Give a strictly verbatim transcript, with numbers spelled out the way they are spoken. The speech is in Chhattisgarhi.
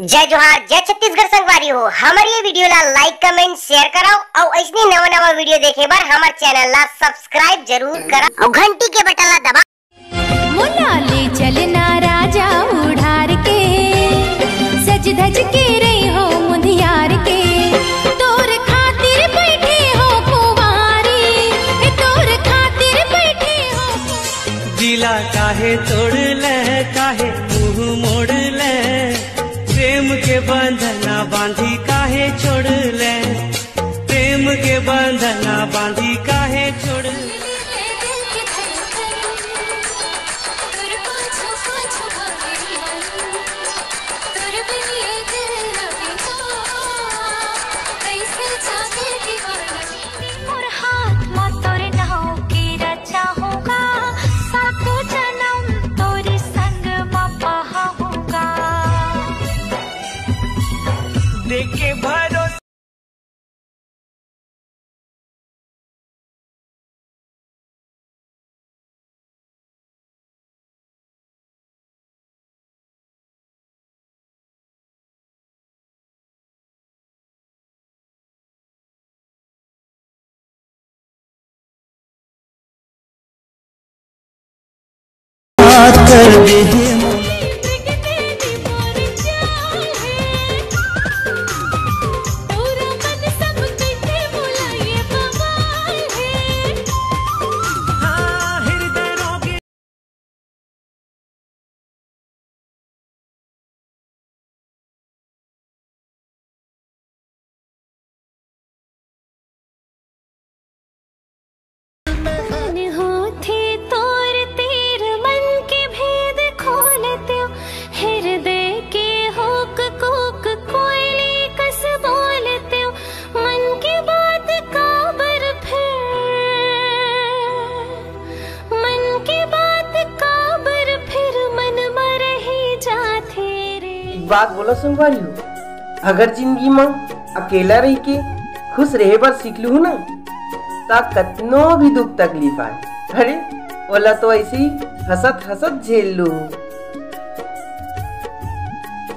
जय जोहार, जय छत्तीसगढ़ संगवारी हो। हमर ये video ला like, comment, share करव अउ अइसने नवा नवा video देखे बर हमर channel ला subscribe जरूर करव अउ घंटी के बटन ला दबा। मोला ले चलना राजा उड़ार के, सज धज के रही हो मुंधियार के। तोर खातिर बैठे हो कुंवारी, ए तोर खातिर बैठे हो कुंवारी। दिला काहे तोड़ ले, काहे मुंह मोड़ ले, प्रेम के बंधना बांधी काहे छोड़ ले, प्रेम के बंधना बांधी काहे छोड़ ले। मोर हाथ म तोर नाव के रचा होगा, सातो जनम तोर संग म बहा होगा। देखे भरोसा। बात कर दे। मन होथे तोर तीर, मन के भेद खोलतेव, हृदय के होक कोक कोयली कस बोलतेव। मन के बात काबर फिर, मन के बात काबर फिर मन म रही जाथे रे। एक बात बोला संगवारी हो, अगर जिंदगी म अकेला रह के खुश रहे बर सीख लूहू ना, त कतनो भी दुख तकलीफ आए, अरे, ओला तो ऐसे ही हंसत हंसत झेल लूहू।